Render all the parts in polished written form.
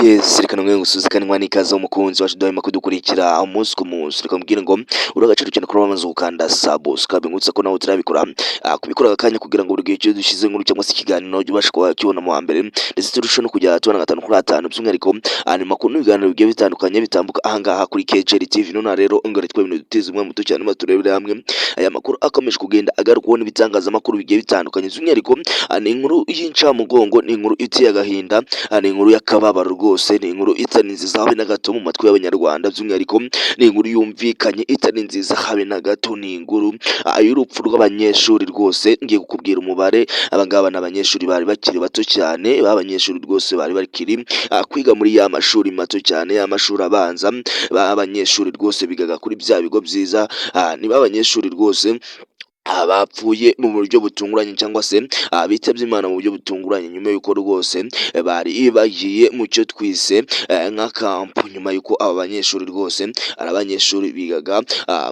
Yes, reka namwe ngusuze kandi nkwa n'ikaze, umukunzi wacu duhema kudukurikira umunsi ku munsi. Reka mbwire ngo uri agaciro cyane kuba wamaze gukanda subscribe. Ngutse ko nawe utarabikora, kubikora aka kanya kugira ngo buri gihe icyo dushyize inkuru cyangwa se ikiganiro ujye ubasha kuba kibona mu wa mbere, ndetse turusheho no kujya tubona gatanu kuri atanu, by'umwihariko ni makuru n'ibiganiro bigiye bitandukanye bitambuka ahangaha kuri KGL TV. None rero ngo twe ibintu duteze umwe muto cyane, maze turebere hamwe aya makuru akomeje kugenda agarukwaho n'ibitangazamakuru bigiye bitandukanye. By'umwihariko ni inkuru y'incamugongo, ni inkuru iteye agahinda, ni inkuru y'akababaro rwose, ni inkuru itari nziza habe na gato mu matwi y'Abanyarwanda. By'umwihariko ni inkuru yumvikanye itari nziza habe na gato, ni inkuru y'urupfu rw'abanyeshuri rwose. Ngiye kukubwira umubare. Aba ngaba ni abanyeshuri bari bakiri bato cyane, b'abanyeshuri rwose bari bakiri kwiga muri ya mashuri mato cyane, ya mashuri abanza, b'abanyeshuri rwose bigaga kuri bya bigo byiza. Ni b'abanyeshuri rwose bapfuye mu buryo butunguranye cyangwa se bitabye Imana mu buryo butunguranye, nyuma y'uko rwose bari bagiye mu cyo twise nka camp, nyuma y'uko aba banyeshuri rwose ari abanyeshuri bigaga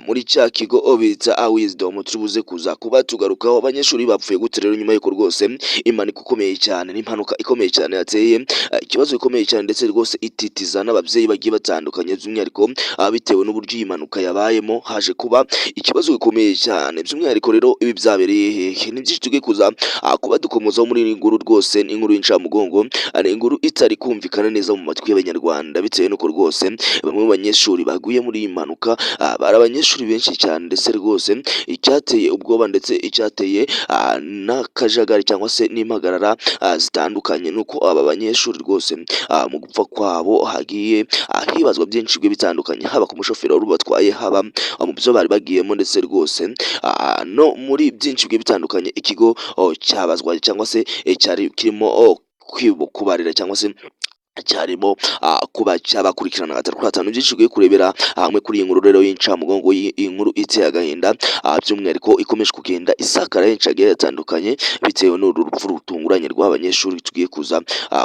muri cya kigo bita Wisdom, turi buze kuza kuba tugarukaho. Abanyeshuri bapfuye gute rero? Nyuma y'uko rwose impanuka ikomeye cyane, n'impanuka ikomeye cyane yateye ikibazo gikomeye cyane, ndetse rwose ititiza n'ababyeyi bagiye batandukanye, by'umwihariko bitewe n'uburyo iyi mpanuka yabayemo, haje kuba ikibazo gikomeye cyane. By'umwihariko rero ibi byabereye hehe? Ni byinshi tugiye kuza kuba dukomozaho muri iyi nkuru. Rwose ni inkuru y'incamugongo, ni inkuru itari kumvikana neza mu matwi y'Abanyarwanda, bitewe n'uko rwose bamwe mu banyeshuri baguye muri iyi mpanuka bari abanyeshuri benshi cyane, ndetse rwose icyateye ubwoba ndetse icyateye n'akajagari cyangwa se n'impagarara zitandukanye ni uko aba banyeshuri rwose mu gupfa kwabo hagiye hibazwa byinshi bigiye bitandukanye, haba ku mushoferi wari ubatwaye, haba mu byo bari bagiyemo, ndetse rwose no muri byinshi bigiye bitandukanye ikigo cyabazwa cyangwa se cyari kirimo kubarira cyangwa se cyarimo kuba cyabakurikirana gatatu kuri gatanu. Byinshi ugiye kurebera hamwe kuri iyi nkuru rero y'incamugongo, iyi nkuru iteye agahinda, by'umwihariko ikomeje kugenda isakara henshi hagiye hatandukanye, bitewe n'uru rupfu rutunguranye rw'abanyeshuri tugiye kuza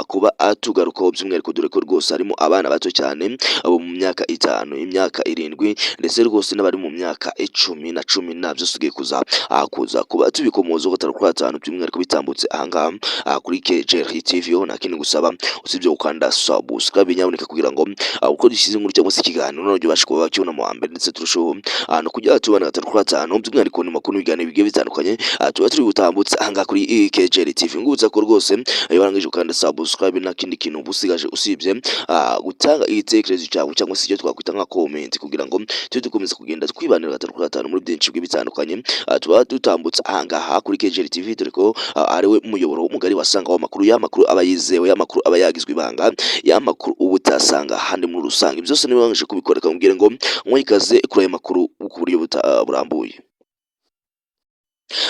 kuba tugarukaho, by'umwihariko dore ko rwose harimo abana bato cyane abo mu myaka 5, imyaka 7, ndetse rwose n'abari mu myaka 10 na cumi na byose tugiye kuza kuba tubikomozaho gatanu kuri gatanu, by'umwihariko bitambutse ahangaha kuri KGL TV. Ho nta kindi gusaba usibye gukanda subscribe nyaboneka, kugira ngo uko dushyize inkuru cyangwa se ikiganiro noneho ubashe kuba wakibona mu wa mbere, ndetse turusheho no kujya tubona gatanu kuri gatanu, by'umwihariko ni makuru n'ibiganiro bigiye bitandukanye tuba turi butambutse ahangaha kuri KGL TV. Ngubutsa ko rwose iyo warangije gukanda subscribe, nta kindi kintu uba usigaje usibye gutanga igitekerezo cyawe cyangwa se icyo twakwita nka comment, kugira ngo tujye dukomeza kugenda twibanira gatanu kuri gatanu muri byinshi bigiye bitandukanye tuba dutambutse ahangaha kuri KGL TV, dore ko ariwe muyoboro mugari wasangaho amakuru, y'amakuru aba yizewe, y'amakuru aba yagizwe ibanga, y'amakuru uba utasanga ahandi muri rusange. Byose niba wangije kubikora, kamubwire ngo mwikaze kuri aya makuru ku buryo burambuye.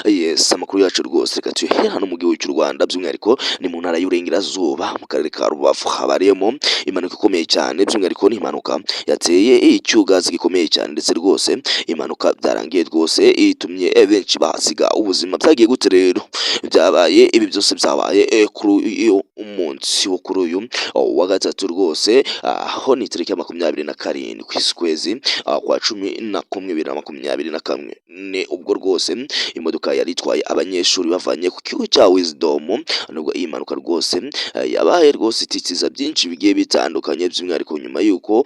Yes, amakuru yacu rwose reka tuyahere hano mu gihugu cy'u Rwanda, by'umwihariko ni mu ntara y'Uburengerazuba, mu karere ka Rubavu, habariyemo impanuka ikomeye cyane. By'umwihariko ni impanuka yateye icyugazi gikomeye cyane, ndetse rwose impanuka byarangiye rwose itumye benshi bahasiga ubuzima. Byagiye gute rero? Byabaye ibi byose byabaye kuri uyu munsi wo kuri uyu wa gatatu rwose, aho ni tariki ya 27 z'ukwezi kwa 11 2021. Ni ubwo rwose imodoka yari itwaye abanyeshuri bavanye ku kigo cya Wisdom, nubwo iyi mpanuka rwose yabaye rwose ititiza byinshi bigiye bitandukanye, by'umwihariko nyuma y'uko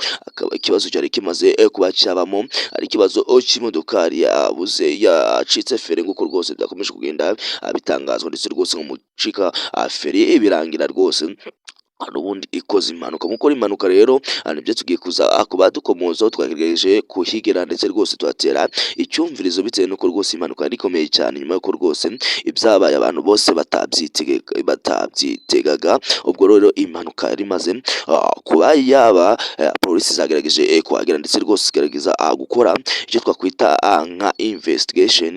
ikibazo cyari kimaze kuba cyabamo ari ikibazo cy'imodokari yabuze, yacitse feri, nk'uko rwose byakomeje kugenda bitangazwa, ndetse rwose ngo mucika feri birangira rwose n'ubundi ikoze impanuka. Mu gukora impanuka rero nibyo tugiye kuza kuba dukomozaho, twagerageje kuhigera ndetse rwose tuhatera icyumvirizo, bitewe n'uko rwose impanuka yari ikomeye cyane, nyuma y'uko rwose ibyabaye abantu bose batabyitegaga. Ubwo rero impanuka yari imaze kuba yaba, polisi zagerageje kuhagera, ndetse rwose igerageza gukora icyo twakwita nka investigation.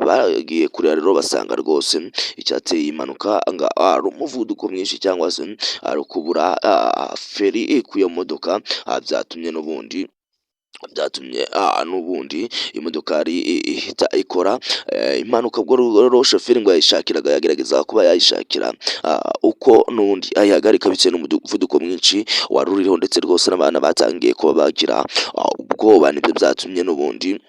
Bagiye kureba rero basanga rwose icyateye iyi mpanuka nga ari umuvuduko mwinshi cyangwa se ari ukubura feri ku iyo modoka, byatumye n'ubundi imodokari ihita ikora impanuka. Ubwo rero shoferi ngo yayishakiraga, yagerageza kuba yayishakira uko n'ubundi ayihagarika, bitewe n'umuvuduko mwinshi wari uriho, ndetse rwose n'abana batangiye kuba bagira ubwoba, nibyo byatumye n'ubundi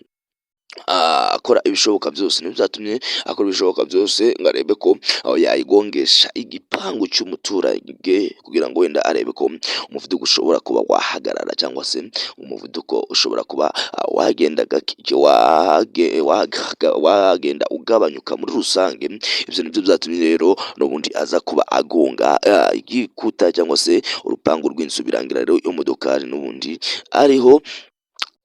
akora ibishoboka byose. Nibyo byatumye akora ibishoboka byose ngo arebe ko yayigongesha igipangu cy'umuturage, kugira ngo wenda arebe ko umuvuduko ushobora kuba wahagarara, cyangwa se umuvuduko ushobora kuba wagenda gake, wagenda ugabanyuka muri rusange. Ibyo nibyo byatumye rero n'ubundi aza kuba agonga igikuta cyangwa se urupangu rw'inzu, birangira rero iyo modokari n'ubundi ariho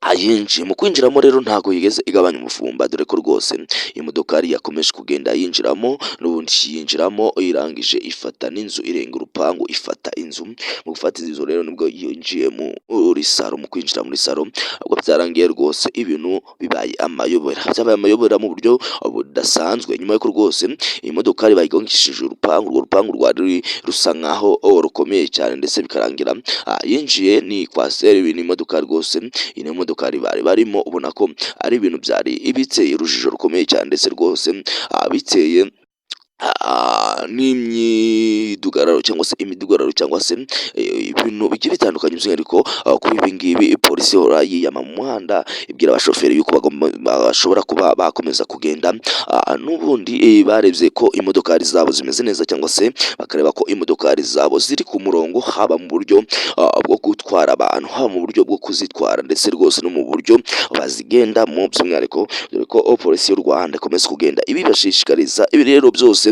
ayinjiye. Mu kwinjiramo rero ntabwo yigeze igabanya umuvumba, dore ko rwose iyi modokari yakomeje kugenda yinjiramo. N'ubundi yinjiramo, irangije ifata n'inzu, irenga urupangu ifata inzu. Mu gufata inzu rero nibwo yinjiye muri salo. Mu kwinjira muri salo ubwo byarangiye rwose ibintu bibaye amayobera, byabaye amayobera mu buryo budasanzwe, nyuma y'uko rwose iyi modokari bayigongeshije urupangu. Urwo rupangu rwari rusa nkaho, oh, rukomeye cyane, ndetse bikarangira yinjiye. Ni coaster, ni imodoka rwose, iyi ni imodokari bari barimo. Ubona ko ari ibintu byari biteye urujijo rukomeye cyane, ndetse rwose biteye n'imyidugararo cyangwa se imidugararo cyangwa se ibintu bigiye bitandukanye. By'umwihariko kuri ibi ngibi, polisi ihora yiyama mu muhanda, ibwira abashoferi yuko bashobora kuba bakomeza kugenda n'ubundi barebye ko imodokari zabo zimeze neza, cyangwa se bakareba ko imodokari zabo ziri ku murongo, haba mu buryo bwo gutwara abantu, haba mu buryo bwo kuzitwara, ndetse rwose no mu buryo bazigendamo. By'umwihariko dore ko polisi y'u Rwanda ikomeza kugenda ibibashishikariza. Ibi rero byose,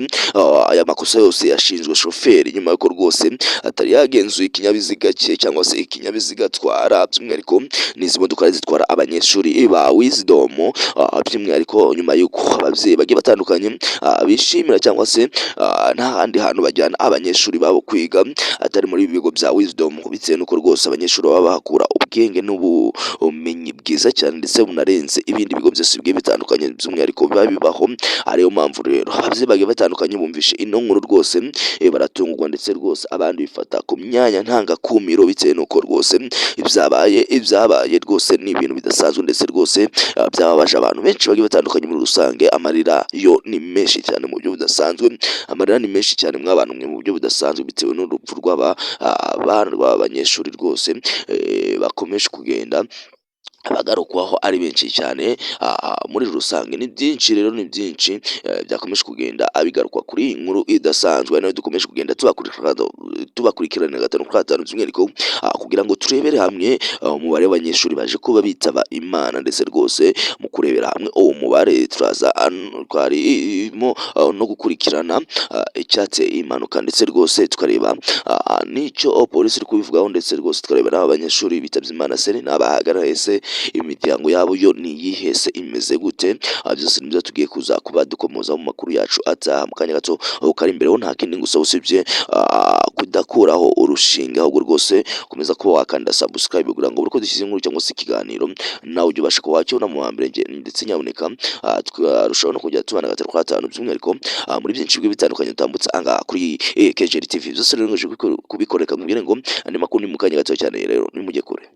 aya makosa yose yashinzwe shoferi nyuma y'uko rwose atari yagenzuye ikinyabiziga cye cyangwa se ikinyabiziga atwara, by'umwihariko n'izi modoka zitwara abanyeshuri ba Wisdom. By'umwihariko nyuma y'uko ababyeyi bagiye batandukanye bishimira cyangwa se nta handi hantu bajyana abanyeshuri babo kwiga atari muri ibi bigo bya Wisdom, bitewe n'uko rwose abanyeshuri baba bahakura ubwenge n'ubumenyi bwiza cyane, ndetse bunarenze ibindi bigo byose bigiye bitandukanye, by'umwihariko biba bibaho. Ariyo mpamvu rero ababyeyi bagiye batandukanye bumvishe ino nkuru rwose baratungurwa, ndetse rwose abandi bifata ku myanya ntangakumiro, bitewe n'uko rwose ibyabaye rwose ni ibintu bidasanzwe, ndetse rwose byababaje abantu benshi bagiye batandukanye muri rusange. Amarira yo ni menshi cyane mu buryo budasanzwe, amarira ni menshi cyane mw'abantu mwe mu buryo budasanzwe, bitewe n'urupfu rw'aba bana, rw'aba banyeshuri rwose bakomeje kugenda bagarukwaho ari benshi cyane muri rusange. Ni byinshi rero, ni byinshi byakomeje kugenda bigarukwa kuri iyi nkuru idasanzwe, nayo dukomeje kugenda tubakurikiranira gatanu kuri gatanu, by'umwihariko kugira ngo turebere hamwe umubare w'abanyeshuri baje kuba bitaba Imana. Ndetse rwose mu kurebera hamwe uwo mubare, turaza twarimo no gukurikirana icyateye impanuka, ndetse rwose tukareba n'icyo polisi iri kubivugaho, ndetse rwose tukareba n'aba banyeshuri bitabye Imana se ni abahagana se, imiryango yabo yo ni iyihe se, imeze gute? Byose nibyo tugiye kuza kuba dukomoza mu makuru yacu ataha mu kanya gato aho kari imbere ho. Nta kindi gusa usibye kudakuraho urushinge, ahubwo rwose komeza kuba wakanda subscribe kugira ngo buri uko dushyize inkuru cyangwa se ikiganiro nawe ujye ubasha kuba wakibona mu wa mbere. Ndetse nyabuneka tukarushaho no kujya tubana gatanu kuri gatanu, by'umwihariko muri byinshi bigiye bitandukanye dutambutsa ahangaha kuri KGL TV. Byose rero ngeje kubikoreka, nkubwire ngo andi makuru ni mu kanya gato cyane. Rero nimujye kure.